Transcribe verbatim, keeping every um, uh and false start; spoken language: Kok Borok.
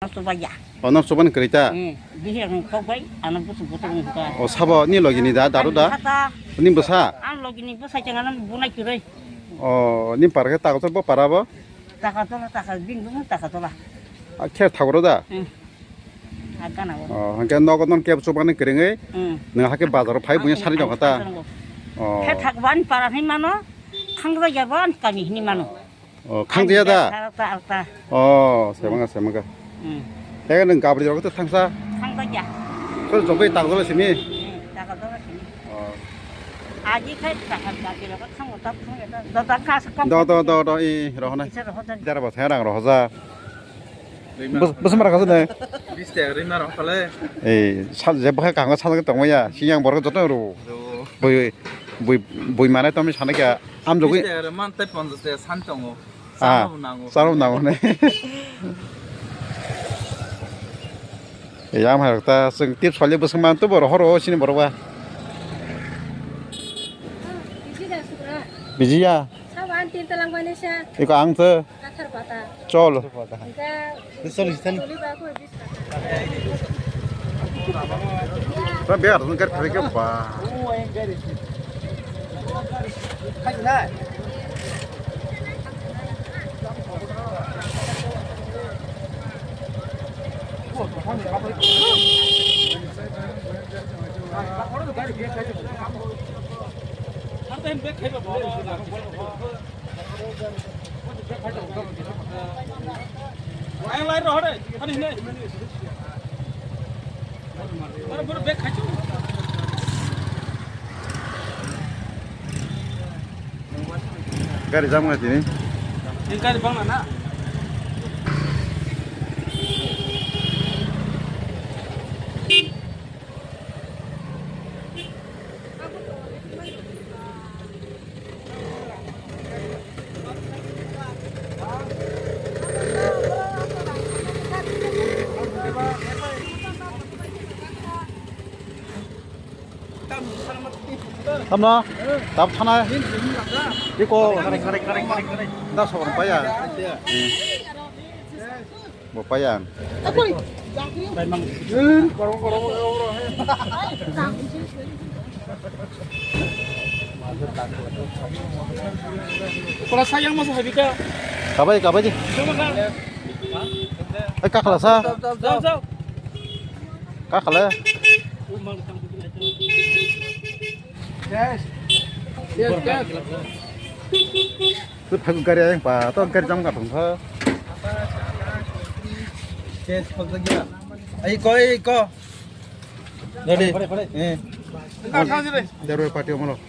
Ano chubaya. O, nok chubani kwrwi ta? Hmm. Bihirni kok bai, ano busu busu ni ta. O, sabo ni logi ni da, daru da? Ano kha ta. Ni bwsa? Ano logi ni bwsa chang ano bunai kwrwi. O, ni para khe takotor bo para bo? Takotor, takot bing bung takotor. A, kher thagro da? Hmm. Agana bo. O, hangke nogo non kebo chubani kwrwi. Hmm. Nwng hake bazar phai buya sari jong kha ta? O. Khe thakban para ni mano, khangba jaban kami ni mano. O, khang dia da? Alta, alta. O, semanga, semanga. Hmm. Tega nang gabri rok to thangsa? Thangsa ya. So, jobai tang dolo simi? Hmm, tang dolo simi. O. Aji khai tang gabri rok thang ta thang ya. Do ta khas kam. Do, do, do, do, i, rohna. Isa rohna. Dara ba thang rang rohja. Bus, bus mara khas ne? Bis te rima rok khale. Ei, sal je bkha kang sal ke tongma ya. Siyang borok joto ro. Ro. Bui, bui, bui mane to mi sana kya. Am jogwi. Bis te man te ponjas te san tongo. Ah, sarung nango. Sarung nango ne. Yang hai ta sing tip soli bwswng man tu bor horo sini borok ba. Biji da sukra. Biji ya. Saban tin talang mane sa. Iko ang tu. Kathar pata. Chol. Enka. Soli stan. Soli ba ko. Ba biar tun kar thare ke ba. Ang lai rohor, ani hinai. Aro boro bag khaichu. Gari jam ngai tini. Ini gari bang na. Tamno? Tab thana? Iko. Da sobor paya. Bo paya. Kora sayang masa habika. Kabai, kabai di. Sama ka? Eh, kakhala sa? Jao, jao. Kakhala. Yes. Yes, yes. Tu phagu gari ayang pa, to gari jam ka thung tha. Yes, phagu gari. Ai ko, ai ko. Ready. Eh. Ka tha jile. Darwe party omolo.